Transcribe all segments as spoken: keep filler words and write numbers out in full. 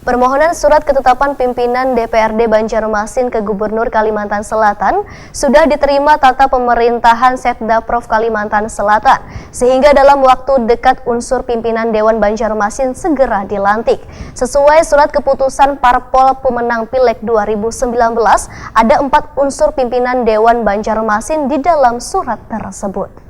Permohonan surat ketetapan pimpinan D P R D Banjarmasin ke Gubernur Kalimantan Selatan sudah diterima tata pemerintahan Setda Prov Kalimantan Selatan, sehingga dalam waktu dekat unsur pimpinan Dewan Banjarmasin segera dilantik. Sesuai surat keputusan Parpol pemenang Pileg dua ribu sembilan belas, ada empat unsur pimpinan Dewan Banjarmasin di dalam surat tersebut.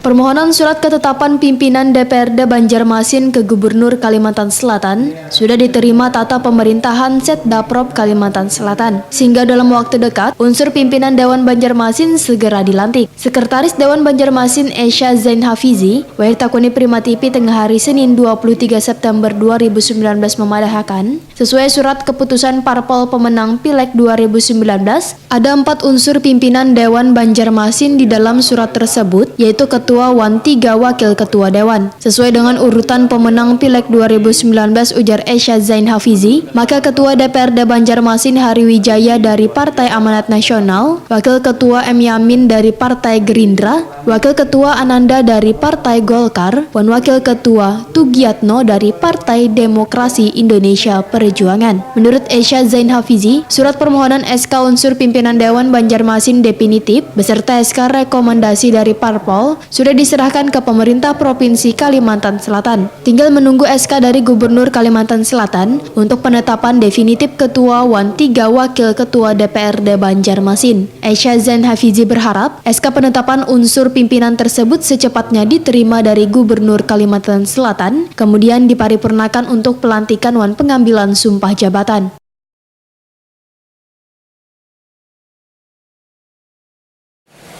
Permohonan surat ketetapan pimpinan D P R D Banjarmasin ke Gubernur Kalimantan Selatan sudah diterima tata pemerintahan Setda Prov Kalimantan Selatan, sehingga dalam waktu dekat unsur pimpinan Dewan Banjarmasin segera dilantik. Sekretaris Dewan Banjarmasin Esha Zain Hafizi, wayah ditakuni Prima T V tengah hari Senin dua puluh tiga September dua ribu sembilan belas memadahakan, sesuai surat keputusan Parpol pemenang Pileg dua ribu sembilan belas, ada empat unsur pimpinan Dewan Banjarmasin di dalam surat tersebut, yaitu ketua wan tiga wakil ketua dewan. Sesuai dengan urutan pemenang Pileg dua ribu sembilan belas, ujar Esha Zain Hafizi, maka Ketua D P R D Banjarmasin Hari Wijaya dari Partai Amanat Nasional, Wakil Ketua M Yamin dari Partai Gerindra, Wakil Ketua Ananda dari Partai Golkar, wan Wakil Ketua Tugiatno dari Partai Demokrasi Indonesia Perjuangan. Menurut Esha Zain Hafizi, surat permohonan S K unsur pimpinan Dewan Banjarmasin definitif beserta S K rekomendasi dari Parpol sudah diserahkan ke pemerintah Provinsi Kalimantan Selatan. Tinggal menunggu S K dari Gubernur Kalimantan Selatan untuk penetapan definitif ketua wan tiga wakil ketua D P R D Banjarmasin. Esha Zain Hafizi berharap S K penetapan unsur pimpinan tersebut secepatnya diterima dari Gubernur Kalimantan Selatan, kemudian diparipurnakan untuk pelantikan wan pengambilan sumpah jabatan.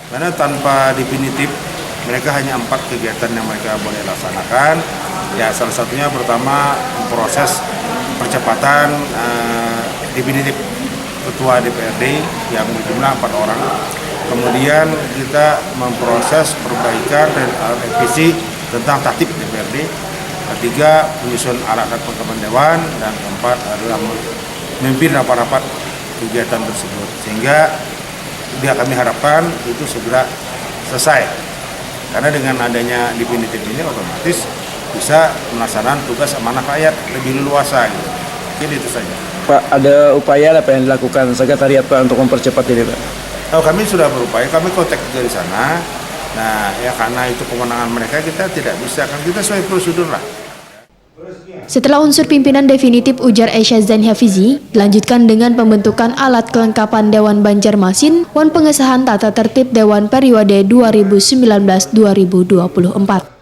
Karena tanpa definitif, mereka hanya empat kegiatan yang mereka boleh laksanakan. Ya, salah satunya pertama proses percepatan eh, definitif ketua D P R D yang berjumlah empat orang. Kemudian kita memproses perbaikan dan eh, revisi tentang tatib D P R D. Ketiga, menyusun alat dan perlengkapan dewan, dan keempat adalah memimpin rapat-rapat kegiatan tersebut. Sehingga dia kami harapkan itu segera selesai. Karena dengan adanya definitif ini otomatis bisa melaksanakan tugas amanah rakyat lebih leluasa gitu. Jadi itu saja. Pak, ada upaya apa yang dilakukan sekretariat, Pak, untuk mempercepat ini, Pak? Oh, kami sudah berupaya, kami kontak juga di sana. Nah, ya karena itu kewenangan mereka, kita tidak bisa, kan kita sesuai prosedur lah. Setelah unsur pimpinan definitif, ujar Esha Zain Hafizi, dilanjutkan dengan pembentukan alat kelengkapan Dewan Banjarmasin wan pengesahan tata tertib Dewan periode dua ribu sembilan belas dua ribu dua puluh empat.